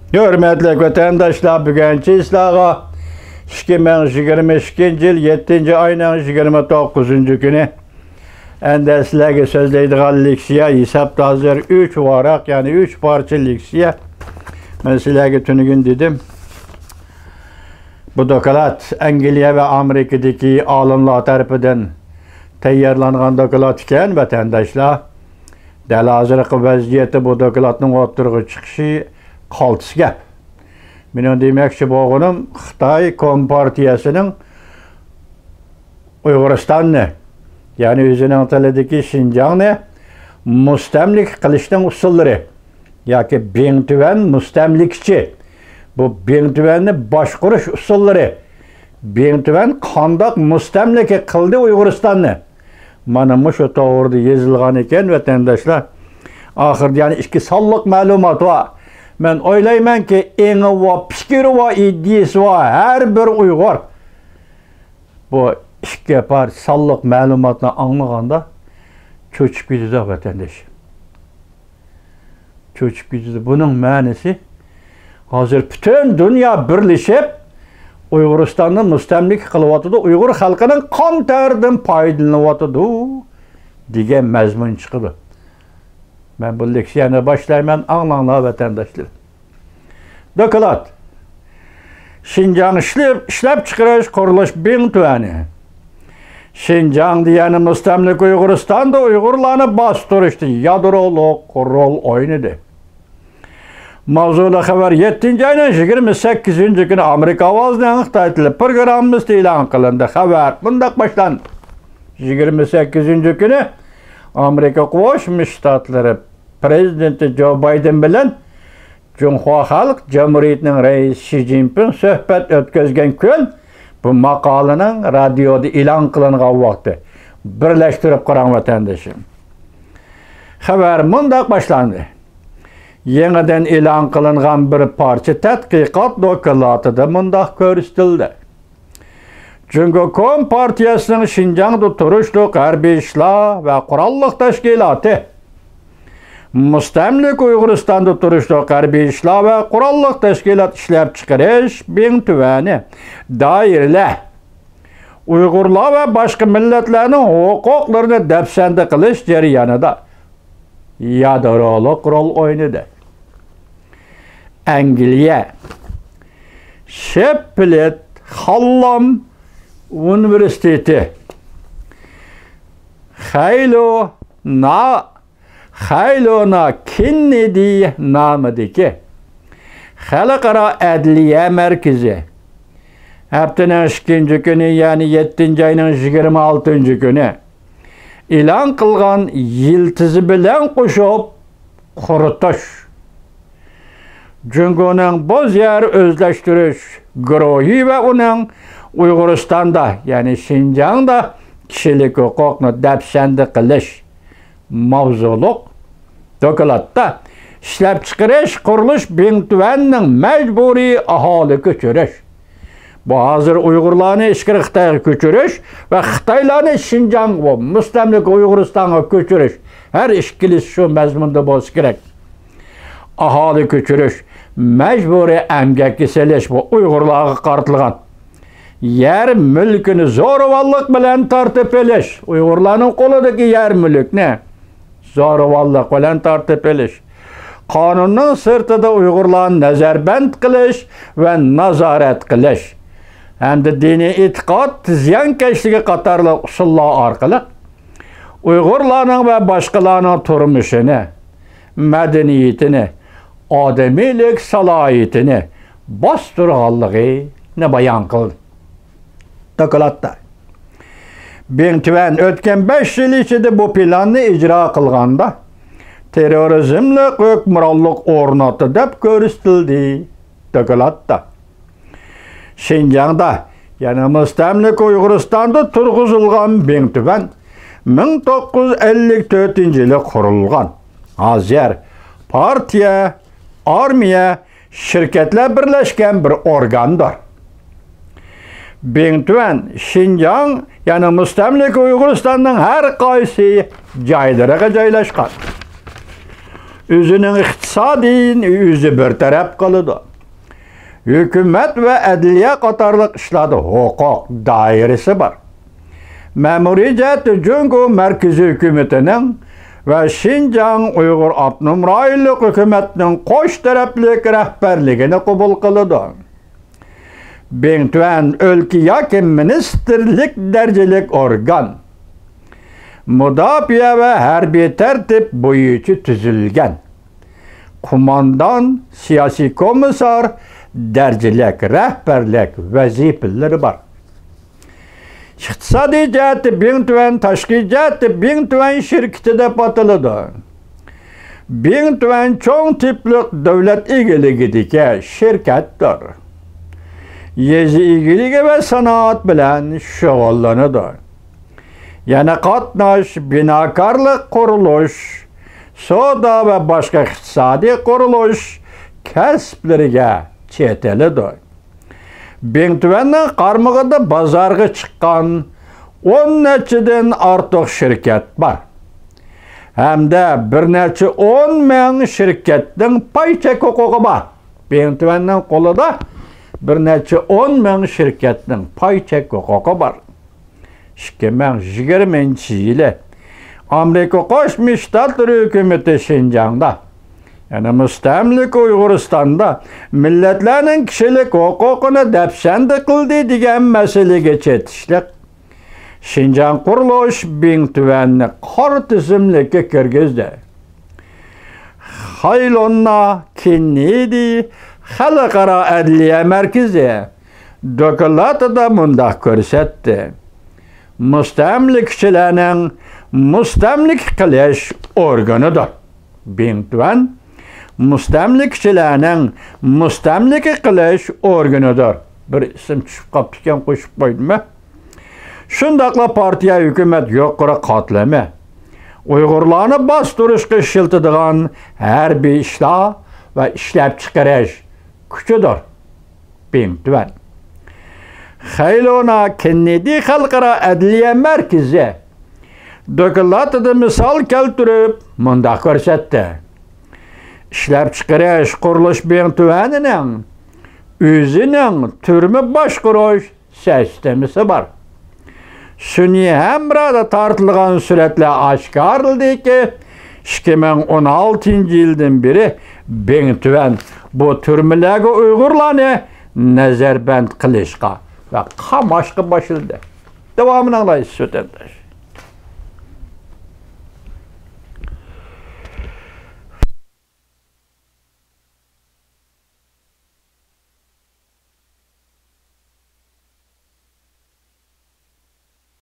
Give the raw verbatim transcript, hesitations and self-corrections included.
ھۆرمەتلىك ۋەتەنداشلار، بۈگۈن سىلەرگە ئىككى مىڭ يىگىرمە ئىككىنچى يىل يەتتىنچى ئاينىڭ يىگىرمە توققۇزىنچى كۈنى ئەمدى سىلەرگە سۆزلەيدىغان لېكسىيە ھېسابتا ھازىر ئۈچ ۋاراق، يەنى ئۈچ پارچە لېكسىيە. مەن سىلەرگە تۈنۈگۈن دېدىم، بۇ دوكلات ئەنگلىيە ۋە ئامېرىكىدىكى ئالىملار تەرىپىدىن تەييارلانغان دوكلات ئىكەن، ۋەتەنداشلار. دەل ھازىرقى ۋەزىيەتتە بۇ دوكلاتنىڭ ئوتتۇرىغا چىقىشى قالتىس گەپ. مېنىڭ دېمەكچى بولغىنىم، خىتاي كومپارتىيەسىنىڭ ئۇيغۇرىستاننى، يەنى ئۆزىنىڭ تىلىدىكى شىنجاڭنى مۇستەملىكە قىلىشنىڭ ئۇسۇللىرى ياكى بىڭتۈەن مۇستەملىكىچى، بۇ بىڭتۈەننى باشقۇرۇش ئۇسۇللىرى، بىڭتۈەن قانداق مۇستەملىكە قىلدى ئۇيغۇرىستاننى؟ مانا مۇشۇ توغرىدا يېزىلغان ئىكەن، ۋەتەنداشلار. ئاخىرىدا يەنە ئىككى سانلىق مەلۇمات بار. مەن ئويلايمەنكى، ئېڭى بار، پىكرى بار، ئىدىيىسى بار ھەر بىر ئۇيغۇر بۇ ئىككى پارچە سانلىق مەلۇماتنى ئاڭلىغاندا چۆچۈپ كېتىدۇ، ۋەتەنداش. چۆچۈپ كېتىدۇ. بۇنىڭ مەنىسى، ھازىر پۈتۈن دۇنيا بىرلىشىپ ئۇيغۇرىستاننى مۇستەملىكە قىلىۋاتىدۇ، ئۇيغۇر خەلقىنىڭ قان تەرىدىن پايدىلىنىۋاتىدۇ دېگەن مەزمۇن چىقىدۇ. مەن بۇ لېكسىيەنى باشلايمەن، ئاڭلاڭلار، ۋەتەنداشلىرىم. دوكلات. شىنجاڭ ئىشلەپ، ئىشلەپچىقىرىش قۇرۇلۇش بىڭتۈەنى. شىنجاڭدا، يەنى مۇستەملىكە ئۇيغۇرىستاندا ئۇيغۇرلارنى باستۇرۇشتا يادرولۇق رول ئوينىدى. ماۋزۇلۇق خەۋەر يەتتىنچى ئاينىڭ يىگىرمە سەككىزىنچى كۈنى ئامېرىكا ئاۋازىنىڭ خىتاي تىلى پروگراممىسىدا ئېلان قىلىندى. خەۋەر مۇنداق باشلاندى. يىگىرمە سەككىزىنچى كۈنى ئامېرىكا قوشما شتاتلىرى پرېزىدېنتى جو بايدېن بىلەن جۇڭخۇا خەلق جۇمھۇرىيىتىنىڭ رەئىسى شى جىنپىڭ سۆھبەت ئۆتكۈزگەن كۈن، بۇ ماقالىنىڭ رادىيودا ئېلان قىلىنغان ۋاقتى. بىرلەشتۈرۈپ قاراڭ، ۋەتەندىشىم. خەۋەر مۇنداق باشلاندى. يېڭىدىن ئېلان قىلىنغان بىر پارچە تەتقىقات دوكلاتىدا مۇنداق كۆرسىتىلدى. جۇڭگو كومپارتىيەسىنىڭ شىنجاڭدا تۇرۇشلۇق ھەربىي ئىشلار ۋە قوراللىق تەشكىلاتى، مۇستەملىكە ئۇيغۇرىستاندا تۇرۇشلۇق ھەربىي ئىشلار ۋە قوراللىق تەشكىلات ئىشلەپچىقىرىش بىڭتۈەنى دائىرىلەر، ئۇيغۇرلار ۋە باشقا مىللەتلەرنىڭ ھوقۇقلىرىنى دەپسەندە قىلىش جەريانىدا يادرولۇق رول ئوينىدى. ئەنگلىيە شېففىلد خانلام ئۇنىۋېرسىتېتى خەيلۇنا، خەيلۇنا كېننېدى نامىدىكى خەلقئارا ئەدلىيە مەركىزى ھەپتىنىڭ ئىككىنچى كۈنى، يەنى يەتتىنچى ئاينىڭ يىگىرمە ئالتىنچى كۈنى ئېلان قىلغان يىلتىزى بىلەن قوشۇپ قۇرۇتۇش، جۇڭگونىڭ بوز يەر ئۆزلەشتۈرۈش گۇرۇھى ۋە ئۇنىڭ ئۇيغۇرىستاندا، يەنى شىنجاڭدا كىشىلىك ھوقۇقنى دەپسەندە قىلىش ماۋزۇلۇق دوكلاتتا ئىشلەپچىقىرىش قۇرۇلۇش بىڭتۈەننىڭ مەجبۇرىي ئاھالە كۆچۈرۈش، بۇ ھازىر ئۇيغۇرلارنى ئىچكىرى خىتايغا كۆچۈرۈش ۋە خىتايلارنى شىنجاڭغا، مۇستەملىكە ئۇيغۇرىستانغا كۆچۈرۈش، ھەر ئىككىلىسى شۇ مەزمۇندا بولسا كېرەك. ئاھالە كۆچۈرۈش، مەجبۇرىي ئەمگەككە سېلىش، بۇ ئۇيغۇرلارغا قارىتىلغان. يەر مۈلكىنى زورىۋانلىق بىلەن تارتىپ ئېلىش، ئۇيغۇرلارنىڭ قولىدىكى يەر مۈلۈكنى زورىۋانلىق بىلەن تارتىپ ئېلىش، قانۇننىڭ سىرتىدا ئۇيغۇرلارنى نەزەربەند قىلىش ۋە نازارەت قىلىش ھەمدە دىنىي ئېتىقاد زىيانكەشلىكى قاتارلىق ئۇسۇللار ئارقىلىق ئۇيغۇرلارنىڭ ۋە باشقىلارنىڭ تۇرمۇشىنى، مەدەنىيىتىنى، ئادىمىيلىك سالاھىيىتىنى باستۇرغانلىقىنى بايان قىلدى. دوكلاتتا بىڭتۈەن ئۆتكەن بەش يىل ئىچىدە بۇ پىلاننى ئىجرا قىلغاندا تېررورىزملىق ھۆكۈمرانلىق ئورناتتى دەپ كۆرسىتىلدى. دوكلاتتا شىنجاڭدا، يەنى مۇستەملىكە ئۇيغۇرىستاندا تۇرغۇزۇلغان بىڭتۈەن مىڭ توققۇز يۈز ئەللىك تۆتىنچى يىلى قۇرۇلغان، ھازىر پارتىيە، ئارمىيە، شىركەتلەر بىرلەشكەن بىر ئورگاندۇر. بىڭتۈەن شىنجاڭ، يەنى مۇستەملىكە ئۇيغۇرىستاننىڭ ھەر قايسى جايلىرىغا جايلاشقان. ئۆزىنىڭ ئىقتىسادىيىتىنى ئۆزى بىر تەرەپ قىلىدۇ. ھۆكۈمەت ۋە ئەدلىيە قاتارلىق ئىشلاردا ھوقۇق دائىرىسى بار. مەمۇرىي جەھەتتە جۇڭگو مەركىزىي ھۆكۈمىتىنىڭ ۋە شىنجاڭ ئۇيغۇر ئاپتونوم رايونلۇق ھۆكۈمەتنىڭ قوش تەرەپلىك رەھبەرلىكىنى قوبۇل قىلىدۇ. بىڭتۈەن ئۆلكە ياكى مىنىستىرلىك دەرىجىلىك ئورگان. مۇداپىئە ۋە ھەربىي تەرتىپ بويىچە تۈزۈلگەن. قوماندان، سىياسىي كومىسسار دەرىجىلىك رەھبەرلىك ۋەزىپىلىرى بار. ئىقتىسادىي جەھەتتە بىڭتۈەن، تاشقى جەھەتتە بىڭتۈەن شىركىتى دەپ ئاتىلىدۇ. بىڭتۈەن چوڭ تىپلىق دۆلەت ئىگىلىكىدىكى شىركەتتۇر. يېزا ئىگىلىكى ۋە سانائەت بىلەن شۇغۇللىنىدۇ. يەنە قاتناش، بىناكارلىق، قۇرۇلۇش، سودا ۋە باشقا ئىقتىسادىي قۇرۇلۇش كەسىپلىرىگە چېتىلىدۇ. بىڭتۈەننىڭ قارمىقىدا بازارغا چىققان ئون نەچچىدىن ئارتۇق شىركەت بار ھەمدە بىر نەچچە ئون مىڭ شىركەتنىڭ پاي چەك ھوقۇقى بار. بىڭتۈەننىڭ قولىدا بىر نەچچە ئون مىڭ شىركەتنىڭ پاي چەك ھوقۇقى بار. ئىككى مىڭ يىگىرمىنچى يىلى ئامېرىكا قوشما شتاتلىرى ھۆكۈمىتى شىنجاڭدا، يەنى مۇستەملىكە ئۇيغۇرىستاندا مىللەتلەرنىڭ كىشىلىك ھوقۇقىنى دەپسەندە قىلدى دېگەن مەسىلىگە چېتىشلىق شىنجاڭ قۇرۇلۇش بىڭتۈەننى قارا تىزىملىككە كىرگۈزدى. خەيلونا كېننېدى خەلقئارا ئەدلىيە مەركىزى دوكلاتىدا مۇنداق كۆرسەتتى: مۇستەملىكىچىلەرنىڭ مۇستەملىكە قىلىش ئورگىنىدۇر. بىڭتۈەن مۇستەملىكىچىلەرنىڭ مۇستەملىكە قىلىش ئورگىنىدۇر. بىر ئىسىم چۈشۈپ قاپتىكەن، قوشۇپ قويدۇم. شۇنداقلا پارتىيە، ھۆكۈمەت يۇقىرى قاتلىمى ئۇيغۇرلارنى باستۇرۇشقا ئىشلىتىدىغان ھەربىي ئىشلار ۋە ئىشلەپچىقىرىش كۈچىدۇر. بىڭتۈەن. خەيلونا كېننېدى خەلقئارا ئەدلىيە مەركىزى دوكلاتىدا مىسال كەلتۈرۈپ مۇنداق كۆرسەتتى: ئىشلەپچىقىرىش، قۇرۇلۇش بىڭتۈەنىنىڭ ئۆزىنىڭ تۈرمە باشقۇرۇش سىستېمىسى بار. سۈنئىي ھەمرادا تارتىلغان سۈرەتلەر ئاشكارىلىدىكى، ئىككى مىڭ ئون ئالتىنچى يىلدىن بېرى بىڭتۈەن بۇ تۈرمىلەرگە ئۇيغۇرلارنى نەزەربەند قىلىشقا ۋە قاماشقا باشلىدى. داۋامىنى ئاڭلايسىز، ۋەتەنداش.